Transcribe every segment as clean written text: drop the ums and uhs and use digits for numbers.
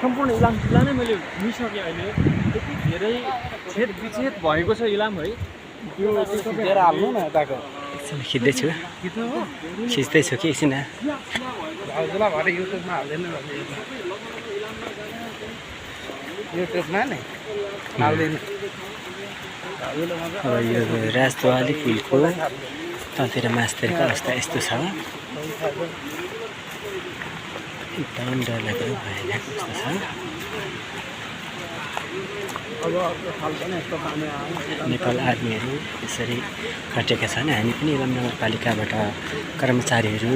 सम्पूर्ण इलाम जिल्ला नै मैले घुमिसकेँ अहिले। यति धेरै छेद विच्छेद भएको छ इलाम है। त्यो खिचेर हाल्नु न यताको एकछिन खिच्दैछु खिच्नु हो खिच्दैछु कि एकछिन भाउजूलाई भरे युट्युबमा हाल्दैन युट्युबमा नि हाल्दैन। अब यो राजद्वारी पुलको तलतिर मास्तिरको अवस्था यस्तो छ। एकदम डरलाग्दो भएर कस्तो छ। नेपाल आर्मीहरू यसरी खटेका छन्। हामी पनि इलाम नगरपालिकाबाट कर्मचारीहरू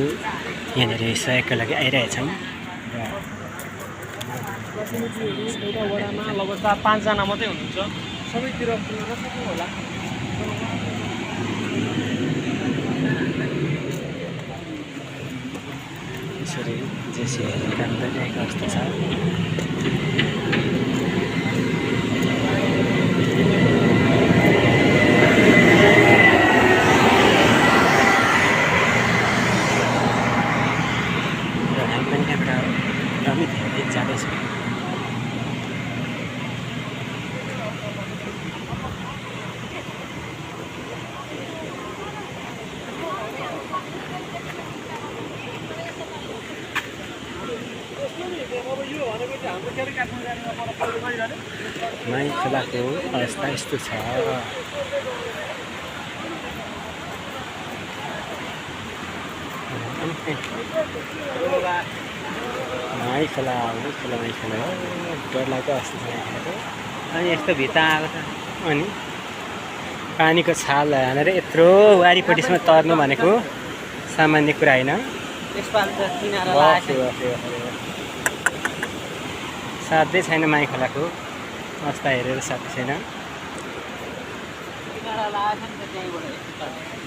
यहाँनिर सहयोगका लागि आइरहेछौँ। एउटा वडामा लगभग 4-5 जना मात्रै हुनुहुन्छ। सबैतिर पुग्न नसक्नु होला। यसरी जेसीहरूले काम गरिरहेको अवस्था छ। र हामी पनि यहाँबाट रमित हेर्दै जाँदैछौँ। माई खोलाको अवस्था यस्तो छ। माई खोला डरलाग्दो अवस्था छ यहाँको। अनि यस्तो भित्ता आएको छ। अनि पानीको छाल हानेर यत्रो वारिपट्टिसम्म तर्नु भनेको सामान्य कुरा होइन। साध्यै छैन माई खोलाको अवस्था हेरेर साध्यै छैन।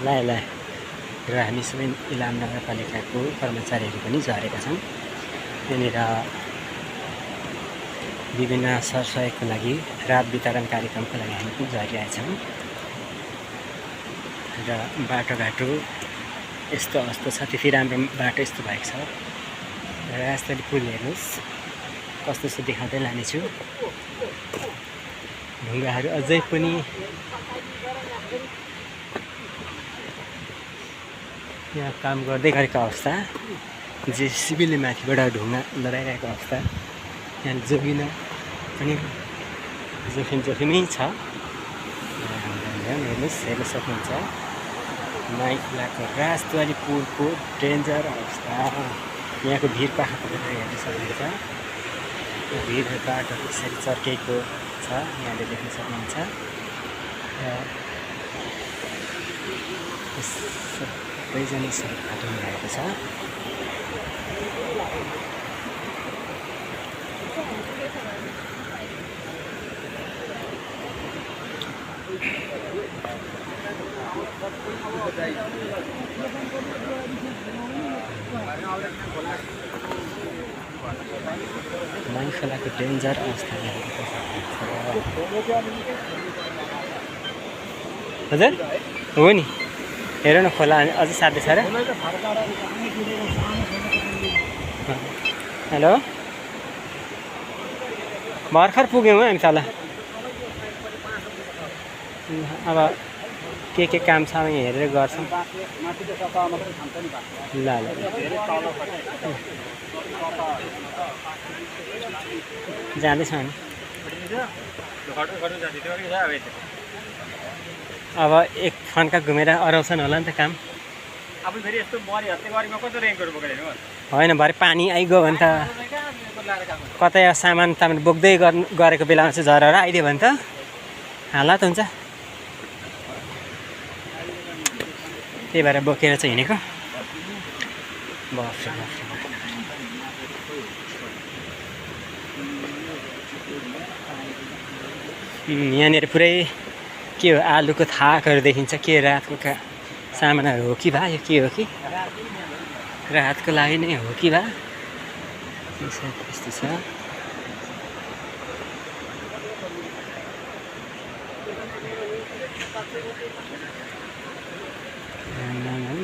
ल र हामी सबै इलाम नगरपालिकाको कर्मचारीहरू पनि झरेका छन्। यहाँनिर विभिन्न सरसहयोगको लागि रात वितरण कार्यक्रमको लागि हामी पनि झरिरहेछौँ। र बाटोघाटो यस्तो अवस्था छ। त्यति राम्रो बाटो यस्तो भएको छ। राजद्वारी पुल हेर्नुहोस् कस्तो छ देखाउँदै लानेछु। ढुङ्गाहरू अझै पनि यहाँ काम गर्दै गरेको अवस्था। जेसीबीले माथिबाट ढुङ्गा लडाइरहेको अवस्था। यहाँ जोगिन पनि जोखिमै छ। हेर्नुहोस् हेर्न सक्नुहुन्छ माई खोलाको राजद्वारी पुलको डेन्जर अवस्था। यहाँको भिर पाखाबाट हेर्न सक्नुहुन्छ। भिर बाटो यसरी चर्केको छ यहाँले देख्न सक्नुहुन्छ। सबैजना सडक घाटोमा रहेको छ। माई खोलाको डेन्जर अवस्था हजुर हो नि। हेर न खोला अझै साध्य छ र। हेलो भर्खर पुग्यौँ हामी तल। अब के काम छ यहाँ हेरेर गर्छौँ। ल जाँदैछौँ हामी। अब एक फन्का घुमेर अराउँछन् होला नि त काम। होइन भरे पानी आइगयो भने त कतै सामान तामान बोक्दै गरेको बेलामा चाहिँ झरेर आइदियो भने त हालत हुन्छ। त्यही भएर बोकेर चाहिँ हिँडेको। यहाँनिर पुरै के हो आलुको थाकहरू देखिन्छ। के रातको सामानहरू हो कि भा यो के हो कि रातको लागि नै हो कि भा यस्तो छ।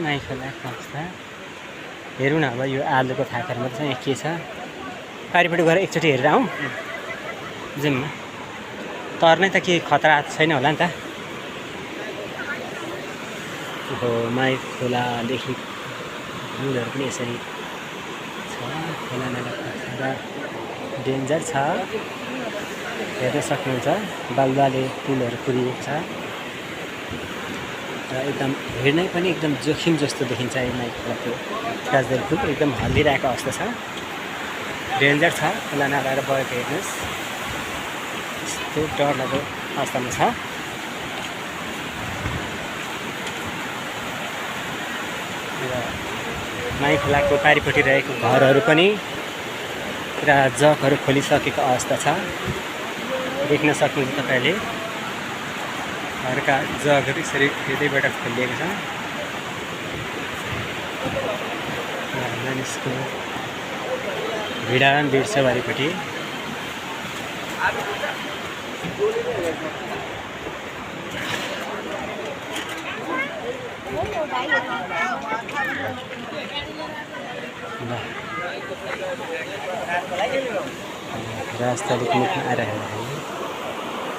माई खोलाको अवस्था हेरौँ न। अब यो आलुको थाकहरू मात्रै यहाँ के छ पारिपट्टि गएर एकचोटि हेरेर आउँ जाउँ न तर्नै त केही खतरा छैन होला नि त हो माई खोलादेखि पुलहरू पनि यसरी छ खोला नाला खतरा डेन्जर छ हेर्न सक्नुहुन्छ बालुवाले पुलहरू पुरिएको छ र एकदम हेर्नै पनि एकदम जोखिम जस्तो देखिन्छ यो माई खोलाको राजधानी पुल एकदम हल्लिरहेको अवस्था छ डेन्जर छ खोला नालाएर बगेको हेर्नुहोस् यस्तो डरलाग्दो अवस्थामा छ र माई खोलाको पारिपट्टि रहेको घरहरू पनि पुरा जगहरू खोलिसकेको अवस्था छ देख्न सक्नुहुन्छ तपाईँले घरका जगहरू यसरी यतैबाट खोलिएको छ मानिसको भिडान भिड छ वारिपट्टि रास्ताले मुखमा आइरहेको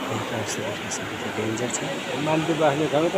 अवस्था देख्न सकिन्छ डेन्जर छ मान्छे बाँच्ने ठाउँ त